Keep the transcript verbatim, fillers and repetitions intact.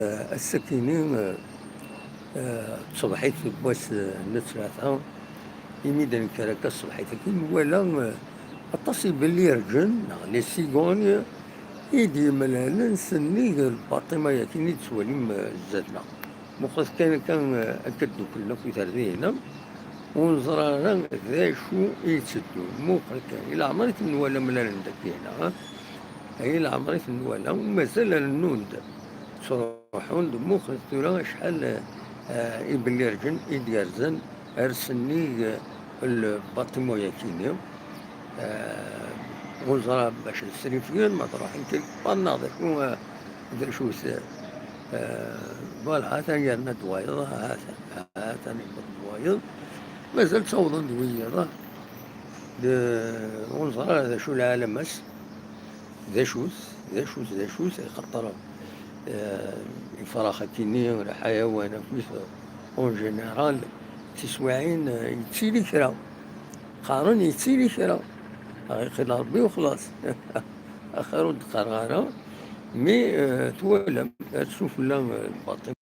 Ass-akini, eh, eh, tṣebḥit n wass, eh, n ttlata, imi d-nekker akka tṣebḥit-agi, nwala, eh, aṭas ibellireǧen, neɣ les cigognes, i d-yemlalen sennig lbaṭima-yakini i d-tettwalim, eh, zdat-neɣ. Muqlet kan akka, eh, akka dduklen akk iterdiyen-a, ur neẓri ara d acu i yetteddun. Muqel kan, i leɛmer i ten-nwala mlalen-d akka, neɣ? Ay leɛmer i ten-nwala, mazal rennun-d. Ttruḥun-d, muqlet tura acḥal, eh, ibellireǧen i d-yerzan ar sennig, eh, lbaṭima-yakini. Eh, ur neẓra bac srifen, ma truḥen quelque part, neɣ d acu, eh, d acu-t, eh, voilà, atan yerna-d wayeḍ, atan, atan yewweḍ-d wayeḍ. Mazal ttawḍen-d wiyiḍ, eh, d, ur neẓra d acu lɛalama-s. D acu-t, d acu-t, d acu-t, axaṭer, eh, ifrax akini, lḥayawan akkit, en général, tiswiɛin, eh, yettili kra. Qqaren yettili kra. Ɣiqil Ṛebbi u xlaṣ. Axir ur d-qqareɣ ara, mi, eh, twalam ar sufella, eh, lbaṭel.